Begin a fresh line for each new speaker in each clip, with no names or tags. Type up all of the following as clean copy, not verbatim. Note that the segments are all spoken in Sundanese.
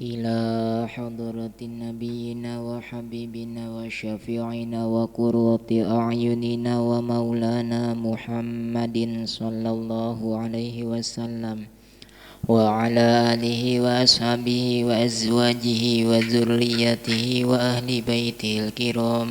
إلى حضرة نبينا وحبيبنا وشفيعنا وقرة أعيننا ومولانا محمد صلى الله عليه وسلم وعلى آله وأصحابه وأزواجه وذريته وأهل بيته الكرام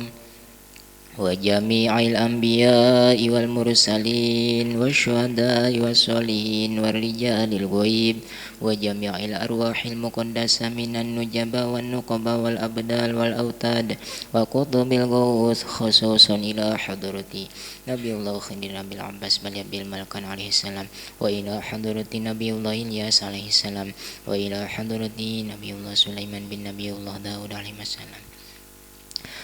وجميع الأنبياء والمرسلين والشهداء والصالحين والرجال الغيب وجميع الأرواح المقدسة من النجباء والنقباء والأبدال والأوتاد وقطب الغوث خصوصا إلى حضرة نبي الله خير أبي العباس بن أبي الملكان عليه السلام وإلى حضرة نبي الله إلياس عليه السلام وإلى حضرة نبي الله سليمان بن نبي الله داود عليه السلام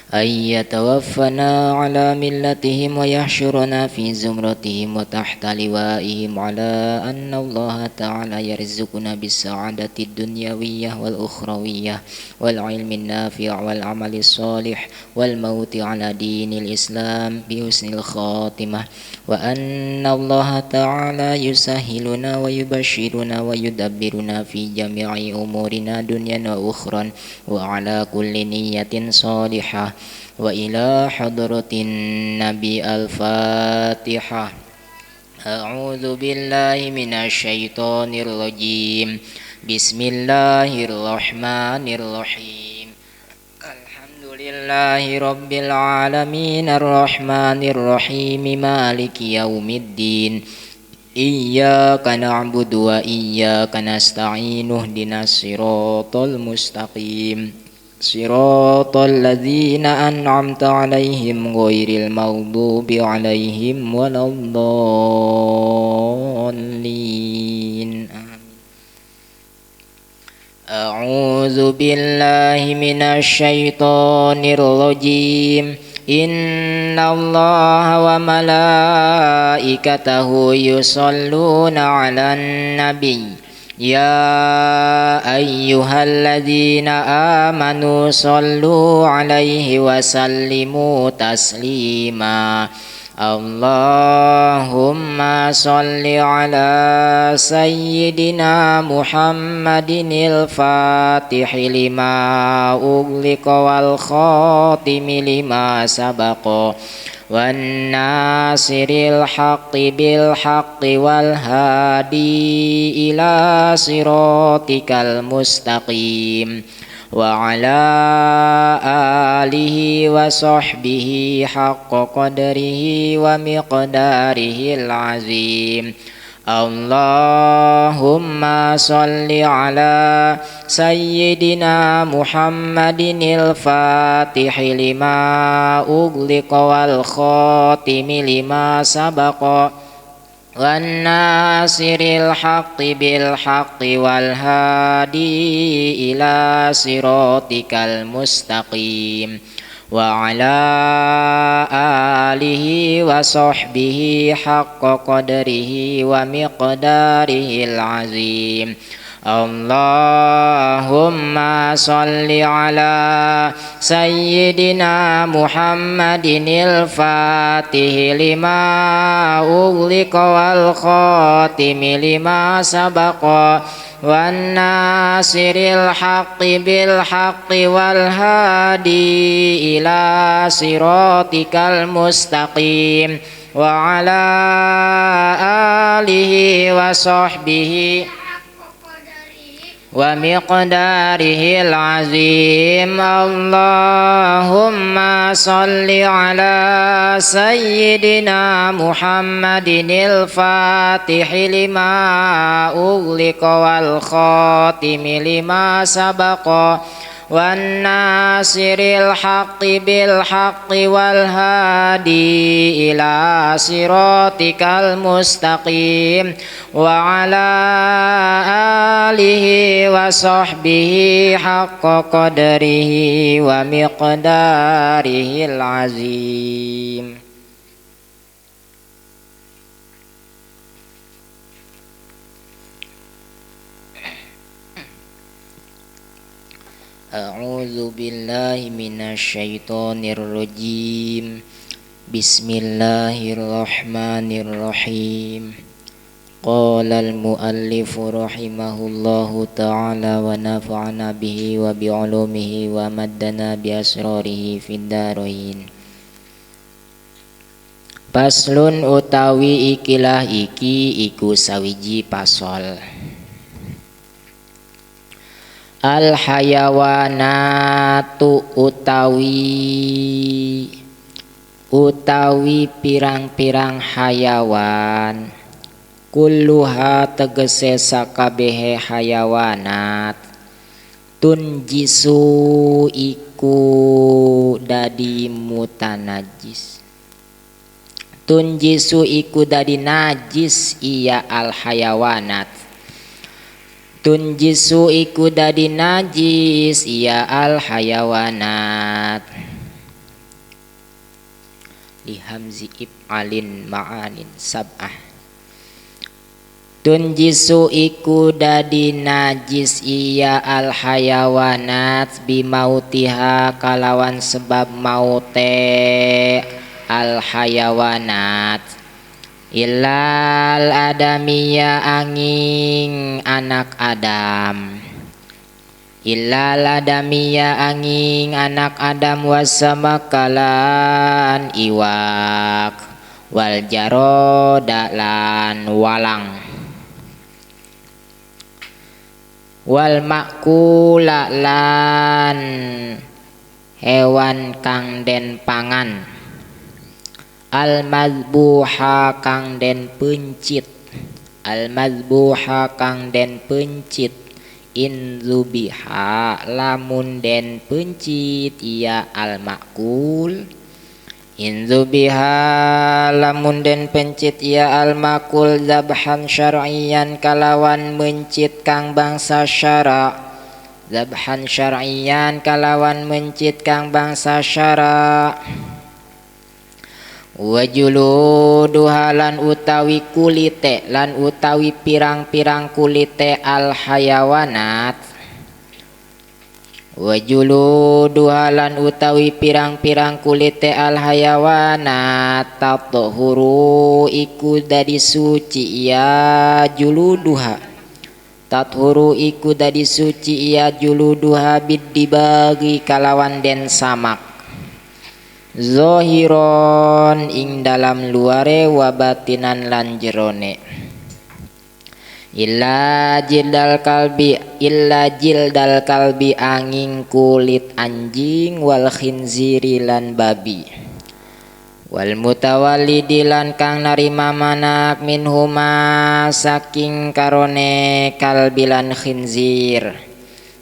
أن يتوفنا على ملتهم ويحشرنا في زمرتهم وتحت لوائهم على أن الله تعالى يرزقنا بالسعادة الدنيوية والأخروية والعلم النافع والعمل الصالح والموت على دين الإسلام بحسن الخاتمة وأن الله تعالى يسهلنا ويبشرنا ويدبرنا في جميع أمورنا دنيا وأخرى وعلى كل نية صالحة وإلى حضرة النبي الفاتحة. أعوذ بالله من الشيطان الرجيم. بسم الله الرحمن الرحيم. الحمد لله رب العالمين الرحمن الرحيم مالك يوم الدين إياك نعبد وإياك نستعين اهدنا الصراط المستقيم صراط الذين أنعمت عليهم غير المغضوب عليهم ولا الضالين. أعوذ بالله من الشيطان الرجيم. إن الله وملائكته يصلون على النبي يا أيها الذين آمنوا صلوا عليه وسلموا تسليما. اللهم صل على سيدنا محمد الفاتح لما أغلق والخاتم لما سبق والناصر الحق بالحق والهادي إلى صراطك المستقيم وعلى آله وصحبه حق قدره ومقداره العظيم. اللهم صل على سيدنا محمد الفاتح لما أغلق والخاتم لما سبق والناصر الحق بالحق والهادي إلى صراطك المستقيم وعلى آله وصحبه حق قدره ومقداره العظيم. اللهم صل على سيدنا محمد الفاتح لما أغلق والخاتم لما سبق والناصر الحق بالحق والهادي إلى صراطك المستقيم وعلى آله وصحبه ومقداره العظيم. اللهم صل على سيدنا محمد الفاتح لما أغلق والخاتم لما سبق والناصر الحق بالحق والهادي إلى صراطك المستقيم وعلى آله وصحبه حق قدره ومقداره العظيم. أعوذ بالله من الشيطان الرجيم. بسم الله الرحمن الرحيم. Qala al-muallif rahimahullahu ta'ala wa nafa'ana bihi wa bi'ulumihi wa maddana bi asrarihi fid dharain. Paslun utawi ikilah iki iku sawiji pasol. Al hayawanatu utawi pirang-pirang hayawan kulluha tegese sakabehe hayawanat tunjisu iku dadi mutanajis tunjisu iku dadi najis iya al hayawanat tunjisu iku dadi najis iya al hayawanat lihamzi ib'alin ma'anin sab'ah tunjisu iku dadi najis iya al hayawanat bimautiha kalawan sebab maute al hayawanat ilal adamiya angin anak Adam ilal adamiya angin anak Adam wasamakalan iwak wal jaroda lan walang wal makula lan hewan kang den pangan al mazbuha kang den pencit al mazbuha kang den pencit in zubiha lamun den pencit iya al makul in zubiha lamun den pencit iya al makul zabhan syar'iyan kalawan mencit kang bangsa syara zabhan syar'iyan kalawan mencit kang bangsa syara wajuluduha lan utawi kulite lan utawi pirang-pirang kulite al hayawanat wajuluduha lan utawi pirang-pirang kulite al hayawanat tathuru iku dadi suci ya juluduha tathuru iku dadi suci ya juluduha bidibagi kalawan den samak zohiron ing dalam luare wa batinan lan jerone illa jildal kalbi angin kulit anjing wal khinziri lan babi wal mutawallidi lan kang narima manak minhuma saking karone kalbi lan khinzir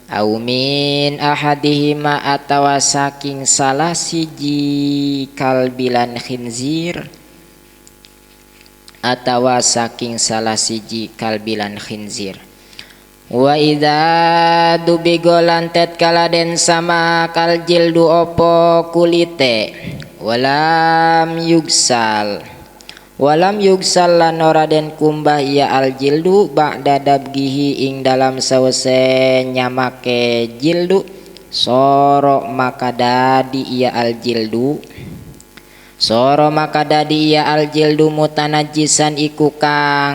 au min ahadihima atawa saking salah siji kalbi lan khinzir atawa saking salah siji kalbilan khinzir wa idza dubigo lan tatkala den sama kal jildu opo kulite walam yugsal lan ora den kumbah ya al jildu ba'da dabgihi ing dalam sawese nyamake jildu soro maka dadi ya al jildu soro maka dadi ya al jildu mutanajisan iku kang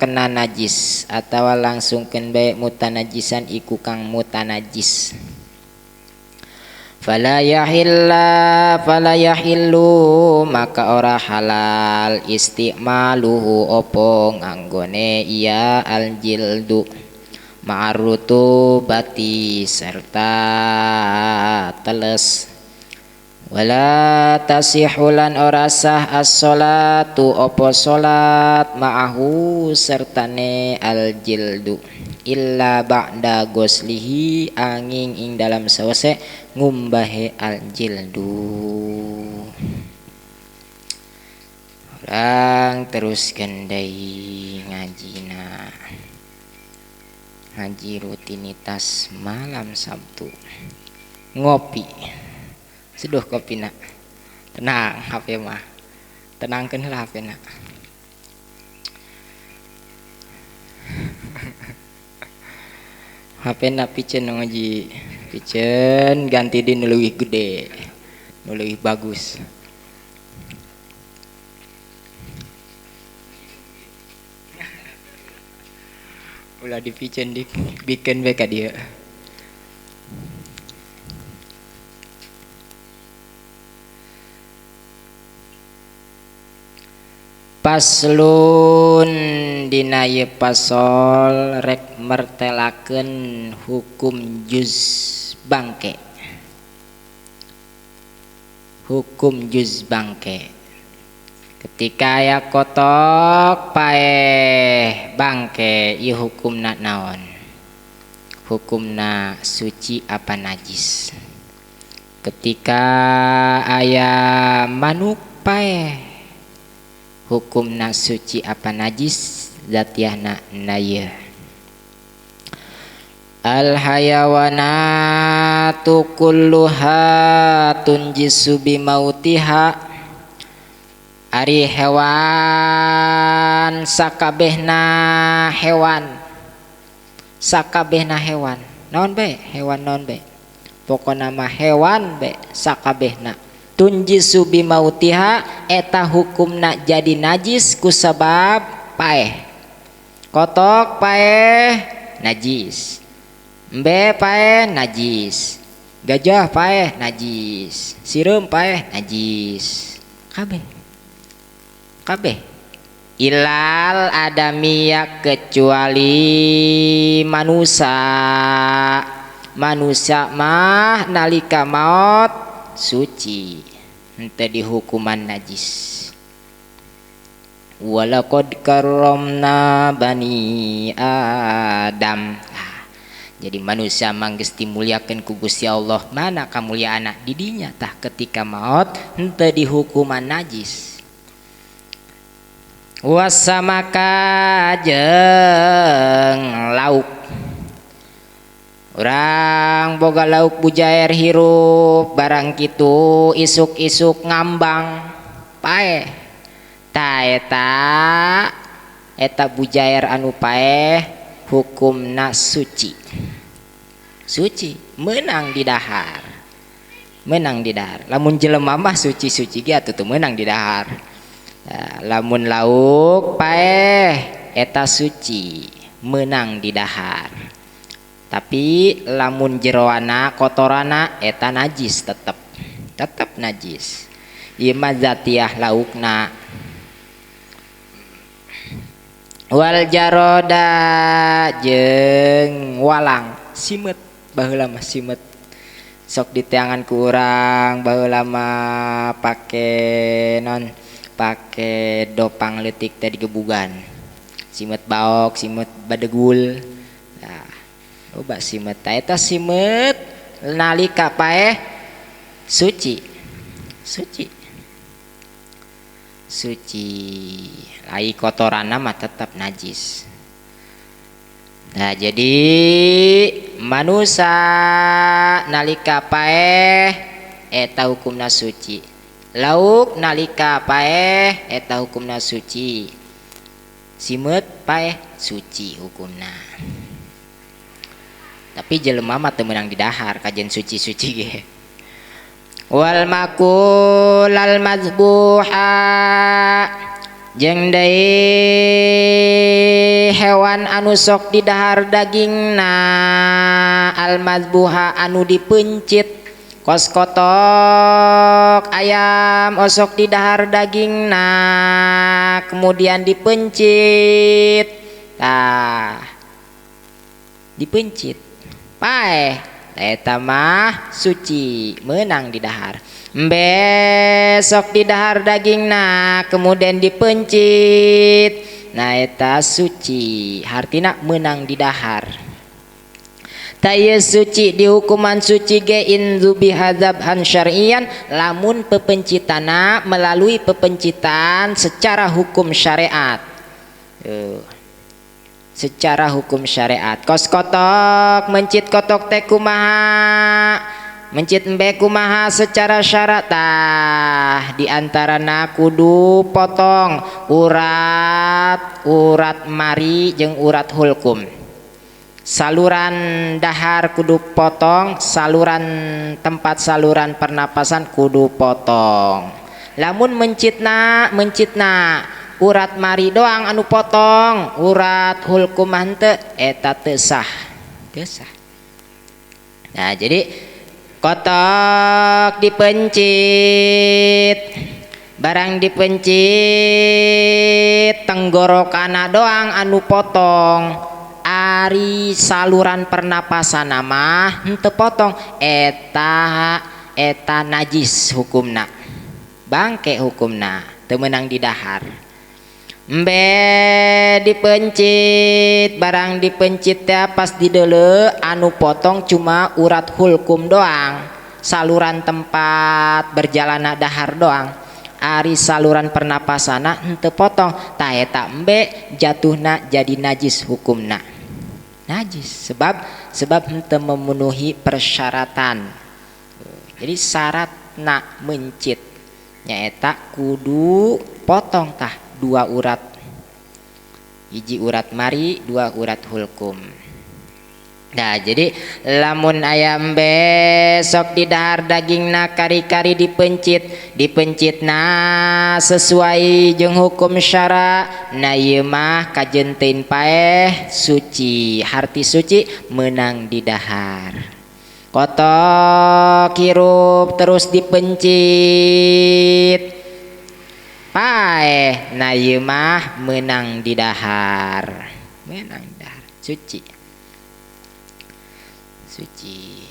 kena najis atawa langsung ken bae mutanajisan iku kang mutanajis fala yahillu maka ora halal istimaluhu opo nganggone iya al jildu ma'arutubati serta teles wala tasihulan ora sah as-sholatu opo sholat ma'ahu sertane al-jildu illa ba'da goslihi angin ing dalam sawase ngumbahe al-jildu. Orang terus gendai ngajina ngaji rutinitas malam Sabtu ngopi seduh kopi nak tenang HP mah tenangkan lah HP nak HP nak piceun ngaji piceun ganti di nu leuwih gede nu leuwih bagus. Ulah dipiceun dibikeun we ka dieu. Paslon dina ieu pasol rek mertelakeun hukum juz bangke. Hukum juz bangke. Ketika aya kotok paeh bangke ieu hukumna naon? Hukumna suci apa najis? Ketika aya manuk paeh hukumna suci apa najis? Zatiahna na ieu. Al hayawanatu kulluha tunjisu bimautiha. Ari hewan sakabehna hewan. Sakabehna hewan. Naon bae? Hewan naon bae? Pokona mah hewan bae sakabehna. Tunjisu bimautiha eta hukumna jadi najis kusabab paeh. Kotok paeh najis. Embe paeh najis. Gajah paeh najis. Sireum paeh najis. Kabeh. Kabeh. Ilal adamiya kecuali manusia. Manusia mah nalika maot suci, henteu dihukuman najis. Walaqad karramna bani Adam. Jadi manusia mah geus dimuliakeun ku Gusti Allah. Mana kamuliaanna di dinya tah ketika maot henteu dihukuman najis. Wasamaka jeung lauk. Urang boga lauk bujair hirup barang kitu isuk-isuk ngambang paeh. Ta eta bujair anu paeh hukumna suci. Suci meunang di dahar. Meunang di dahar. Lamun jelema mah suci-suci ge atuh teu meunang di dahar. Nah, lamun lauk paeh eta suci meunang di dahar. Tapi lamun jeroana kotorana eta najis tetep. Tetep najis. Ieu mah zatiah laukna. Wal jaroda jeung walang simeut baheula mah simeut. Sok diteangan ku urang baheula mah pake non pake dopang leutik teh digebugan. Simeut baok, simeut badegul. Nah, loba simeut ta eta simeut nalika paeh suci. Suci. Suci. Lai kotoranna mah tetap najis. Nah, jadi manusia nalika paeh eta hukumna suci. Lauk nalika paeh eta hukumna suci. Simeut paeh suci hukumna. Tapi jelema mah teu meunang didahar kajen suci-suci ge. Wal makul al mazbuha jeung deui hewan anu sok didahar dagingna al mazbuha anu dipencit. Kos kotok ayam osok didahar dagingna kemudian dipencit. Tah dipencit paeh eta mah suci meunang didahar. Besok didahar dagingna kemudian dipencit. Nah eta suci hartina meunang didahar. Taya suci dihukuman suci ge in zubiha dzabhan syar'iyan lamun pepencitana melalui pepencitan secara hukum syariat. Secara hukum syariat. Kos kotok mencit kotok teh kumaha? Mencit embe kumaha secara syarat? Tah di antarana kudu potong urat urat mari jeung urat hulkum. Saluran dahar kudu potong, saluran tempat saluran pernapasan kudu potong. Lamun mencitna urat mari doang anu potong, urat hulkum mah henteu, eta teu sah. Teu sah. Nah, jadi kotok dipencit, barang dipencit tenggorokana doang anu potong, ari saluran pernapasan mah henteu potong, eta eta najis hukumna, bangke hukumna, teu meunang didahar. Embe dipencit, barang dipencit teh pas dideuleu anu potong cuma urat hulkum doang, saluran tempat berjalanna dahar doang, ari saluran pernapasana henteu potong, tah eta embe jatuhna jadi najis hukumna. Najis sebab sebab henteu memenuhi persyaratan. Jadi syaratna mencit nyaeta kudu potong tah dua urat, hiji urat mari, dua urat hulkum. Nah, jadi lamun ayam besok didahar dagingna kari-kari dipencit, dipencitna sesuai jeung hukum syara, nah ieu mah kajenteun paeh suci, harti suci menang didahar. Kotok hirup terus dipencit paeh, nah ieu mah menang didahar, menang didahar, suci, suci.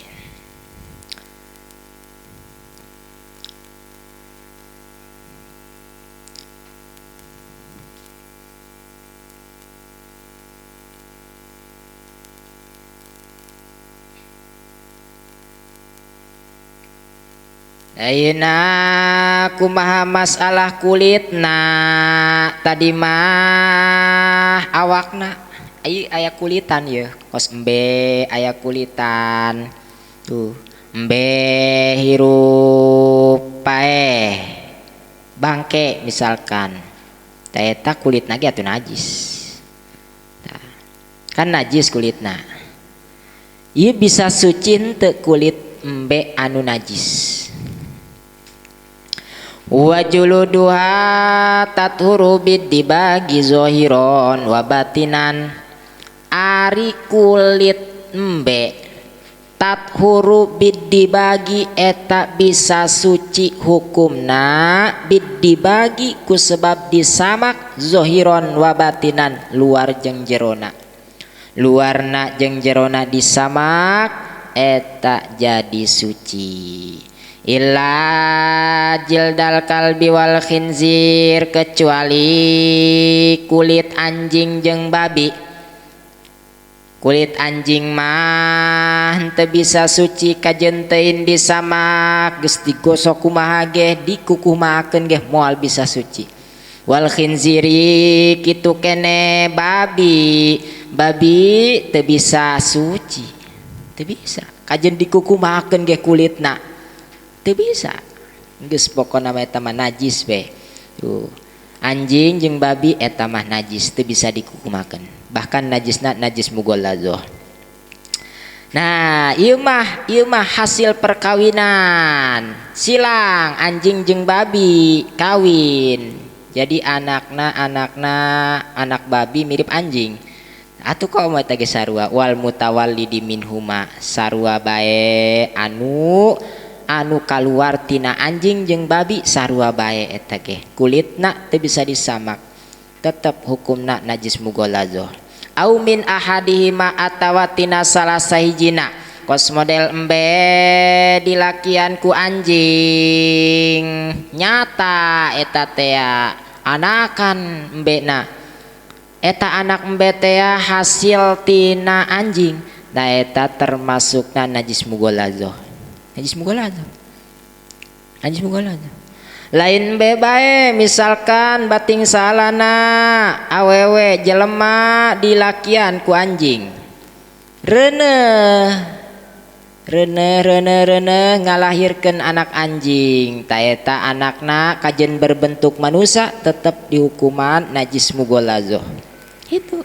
Ayeuna kumaha masalah kulitna, tadi mah awakna aya kulitan ye, kos embe aya kulitan tuh, embe hirup paeh bangke misalkan, tah eta kulitna ge atuh najis. Tah, kan najis kulitna. Ieu bisa suci henteu kulit embe anu najis. Wa juluduha tathuru bidibagi zahiron wa batinan. Ari kulit embe tathuru bidibagi eta bisa suci hukumna bidibagi ku sebab disamak zahiron wa batinan, luar jeung jerona. Luarna jeung jerona disamak eta jadi suci. Illa jildal kalbi wal khinzir, kecuali kulit anjing jeung babi. Kulit anjing mah henteu bisa suci kajenteun disamak, geus digosok kumaha ge dikukumahakeun ge moal bisa suci. Wal khinziri kitu kene babi, babi teu bisa suci, teu bisa kajen dikukumahakeun ge kulitna teu bisa, geus pokona mah eta mah najis we. Tuh, anjing jeung babi eta mah najis, teu bisa dikukumakeun, bahkan najisna najis mughaladzah. Nah, ieu mah hasil perkawinan silang anjing jeung babi kawin, jadi anakna anak babi mirip anjing. Atuh kok mah eta ge sarua wal mutawallidi minhuma, sarua bae anu kaluar tina anjing jeung babi sarua bae eta ge, kulitna teu bisa disamak, tetep hukumna najis mughaladzah. Au min ahadihima atawa tina salah sahijina, kos model embe dilakian ku anjing nyata eta tea anakan embena, eta anak embe tea hasil tina anjing, nah eta termasukna najis mughaladzah. Najis mughaladzah. Najis mughaladzah. Lain bebae misalkan bating salana awewe jelema dilakian ku anjing. Reuneuh reuneuh ngalahirkeun anak anjing. Ta eta anakna kajen berbentuk manusia tetep dihukuman najis mughaladzah. Itu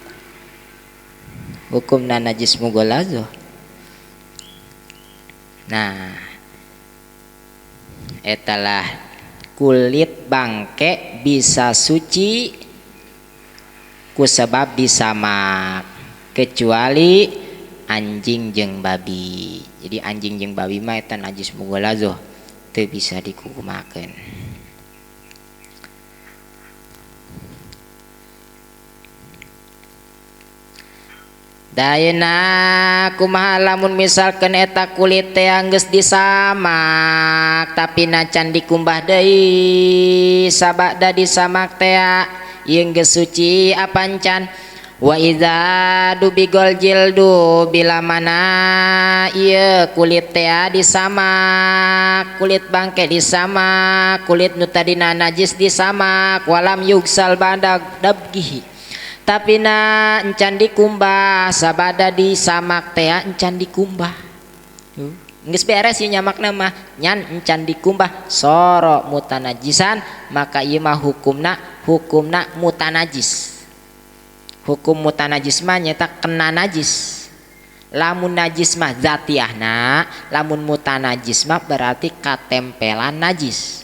hukumna najis mughaladzah. Nah, etalah kulit bangke bisa suci ku sebab disamak kecuali anjing jeung babi. Jadi anjing jeung babi mah eta najis mughaladzah teu bisa dikukumakeun. Dayana kumaha lamun misalkeun eta kulit teh geus disamak tapi nacan dikumbah deui sabada disamak teh ieu geus suci apan can. Wa idza dubigol jildu bila mana ieu kulit teh disamak, kulit bangke disamak, kulit nu tadina najis disamak, walam yugsal ba'da dabgihi tapi na encan dikumbah sabada disamak teh encan dikumbah. Geus beres ieu nyamakna mah nyan encan dikumbah soro mutanajisan maka ieu mah hukumna mutanajis. Hukum mutanajis mah nyaeta kena najis. Lamun najis mah zatiahna, lamun mutanajis mah berarti katempelan najis.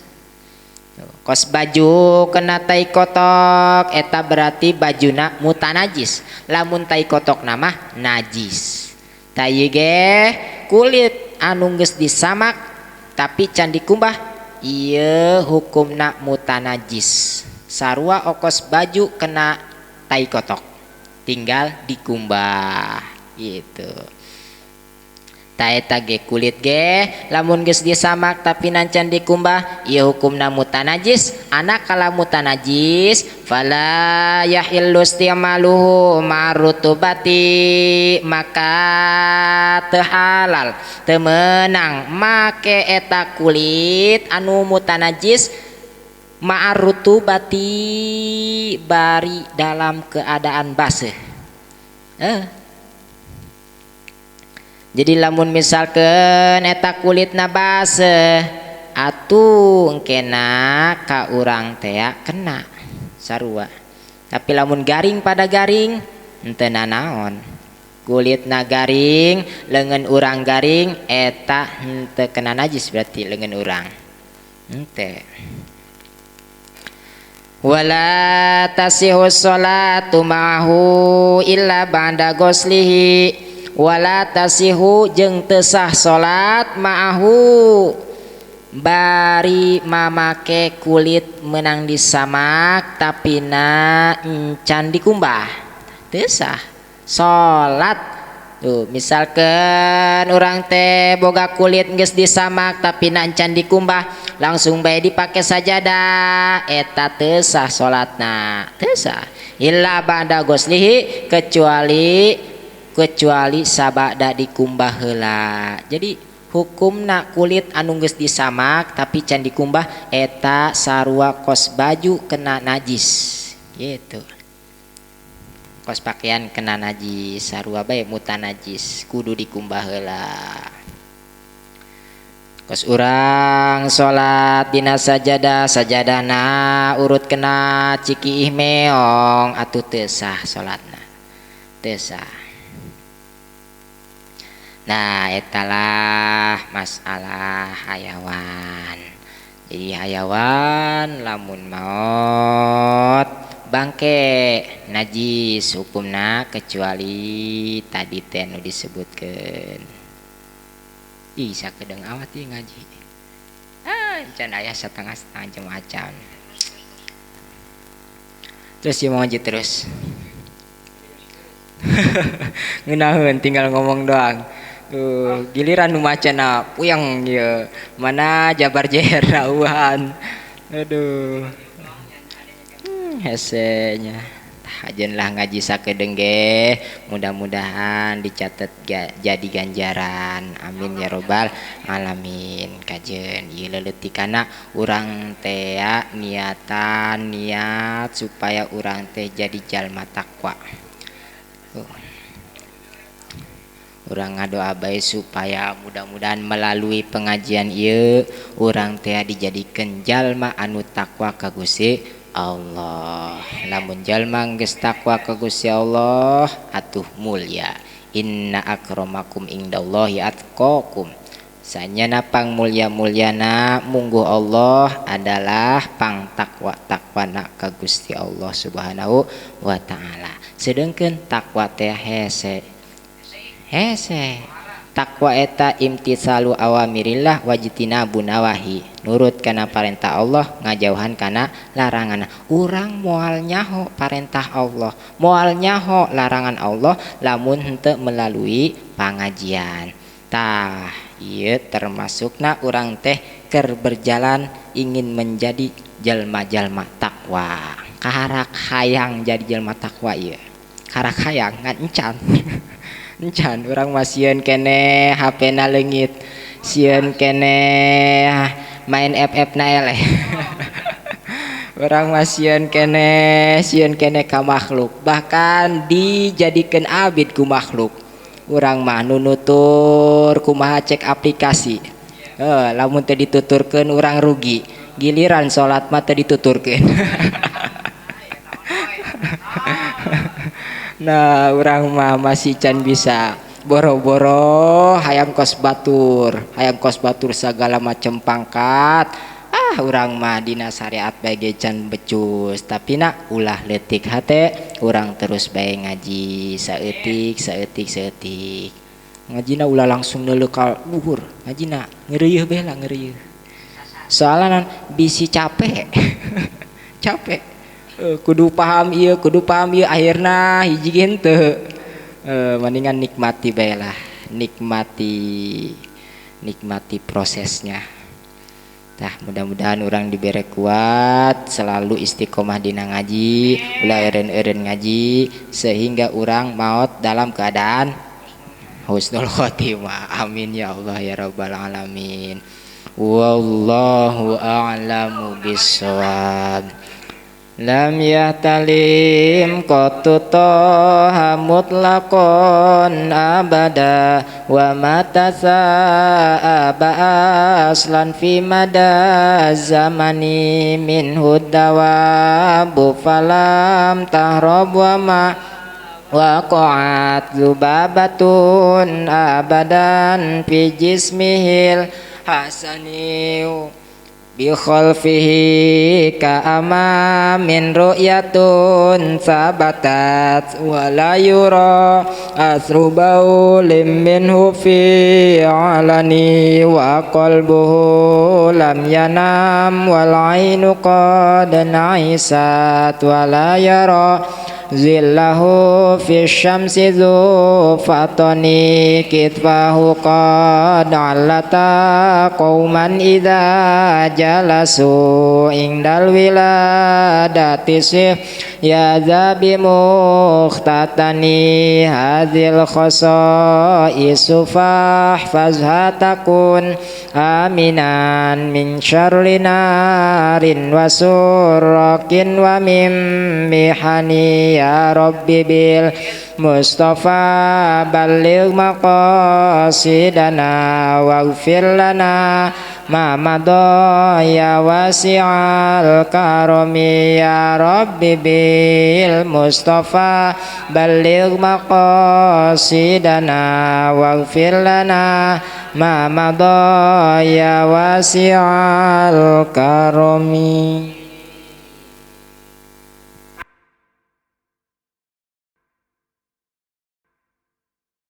Kos baju kena tai kotok eta berarti bajuna mutanajis, lamun tai kotok nama najis. Tai ge kulit anu geus disamak tapi can dikumbah ieu hukumna mutanajis. Sarua okos baju kena tai kotok tinggal dikumbah gitu. Taeta ge kulit ge lamun geus disamak tapi nancan dikumbah ieu hukumna mutanajis. Anak kala mutanajis fala yahillu istimaluhu ma'rutubati maka teu halal teu meunang make eta kulit anu mutanajis ma'rutubati bari dalam keadaan baseuh. Jadi lamun misalkan eta kulitna baseuh atuh engkena ka urang tea kena sarua. Tapi lamun garing pada garing henteu nanaon. Kulitna garing, leungeun urang garing eta henteu kena najis berarti leungeun urang. Henteu. Wala tasihu sholatu ma'ahu illa ba'da ghuslihi. Wala tasihu jeung teu sah salat ma'ahu bari mamake kulit menang disamak tapi na encan dikumbah teu sah salat. Tuh misalkan urang teh boga kulit geus disamak tapi na encan dikumbah langsung bae dipake sajadah eta teu sah salatna teu sah illa ba'da ghuslihi kecuali sabada dikumbah heula. Jadi hukumna kulit anu geus disamak tapi can dikumbah eta sarua kos baju kena najis gitu. Kos pakaian kena najis sarua bae mutanajis kudu dikumbah heula. Kos urang salat dina sajadah sajadahna urut kena cikiih meong atuh teu sah salatna teu sah. Nah etalah masalah hayawan. Jadi hayawan lamun maot bangke najis hukumna kecuali tadi teh nu disebutkeun. Ih sakedeung awat ieu ngaji. Ah can aya satengah-setengah jam acan. Terus ieu mau ngaji terus. Ngeunaheun tinggal ngomong doang. Giliran nu macana puyeng ieu. Mana jabar jeher rauhan. Aduh. Hese nya. Tah ajeun lah ngaji sakedeung ge. Mudah-mudahan dicatat jadi ganjaran. Amin ya robbal alamin. Kajeun ieu leutikana urang teh niatan niat supaya urang teh jadi jalma takwa. Urang ngadoa bae supaya mudah-mudahan melalui pengajian ieu urang teh dijadikeun jalma anu takwa ka Gusti Allah. Lamun jalma geus takwa ka Gusti Allah atuh mulia. Inna akramakum indallahi atqakum. Sanyana pang mulia-muliana mungguh Allah adalah pang takwa-takwana ka Gusti Allah Subhanahu wa taala. Sedengkeun takwa teh hese. Hese. Takwa eta imtisalu awamirillah wajtinabu nawahi. Nurut kana parentah Allah, ngajauhan kana larangan. Urang moal nyaho parentah Allah, moal nyaho larangan Allah lamun henteu melalui pangajian. Tah, ieu termasukna urang teh keur berjalan ingin menjadi jalma-jalma takwa. Kaharak hayang jadi jalma takwa ieu. Kaharak hayang ngan encan. Encan urang mah sieun keneh HP-na leungit, sieun keneh main FF na eleh. Urang mah sieun keneh ka makhluk, bahkan dijadikeun abid ku makhluk. Urang mah nu nutur kumaha cek aplikasi. Lamun teu dituturkeun urang rugi. Giliran salat mah teu dituturkeun. Nah, urang mah masih can bisa boro-boro hayang kos batur segala macam pangkat. Ah, urang mah dina syariat bae ge can becus, tapi na ulah leutik hate, urang terus bae ngaji saeutik saeutik saeutik. Ngajina ulah langsung neuleuh ka luhur, ngajina ngeureuyeun bae lah ngeureuyeun. Soalna bisi capek. Capek. Kudu paham ieu, akhirna hiji ge henteu. Mendingan nikmati bae lah, nikmati prosesnya. Tah, mudah-mudahan urang dibere kuat, selalu istiqomah dina ngaji, ulah eureun-eureun ngaji sehingga urang maot dalam keadaan husnul khotimah. Amin ya Allah ya rabbal alamin. Wallahu a'lamu bissawab. Lam yahtalim qattu toha mutlaqan abada wa ma tasaaba aslan fi mada zamani minhu dawabu falam tahrab wa ma waqa'at lubabatun abadan fi jismihil hasani bi khalfihi ka amamin ru'yatun sabatat wa la yura asru baulim minhu fi alani wa qalbuhu lam yanam wal ainu qad na'isat wa la yara zillahu fi syamsi dzu fatani kitfahu qad allata qauman idza jalasu indal wiladati sif ya dzabi mukhtatani hadzil khasaisu fahfazha takun aminan min syarri narin wa surrakin wa mim mihani ya rabbi bil Mustafa balligh maqasidana waghfir lana ma madha ya wasi'al karami ya rabbi bil Mustafa balligh maqasidana waghfir lana ma madha ya wasi'al karami.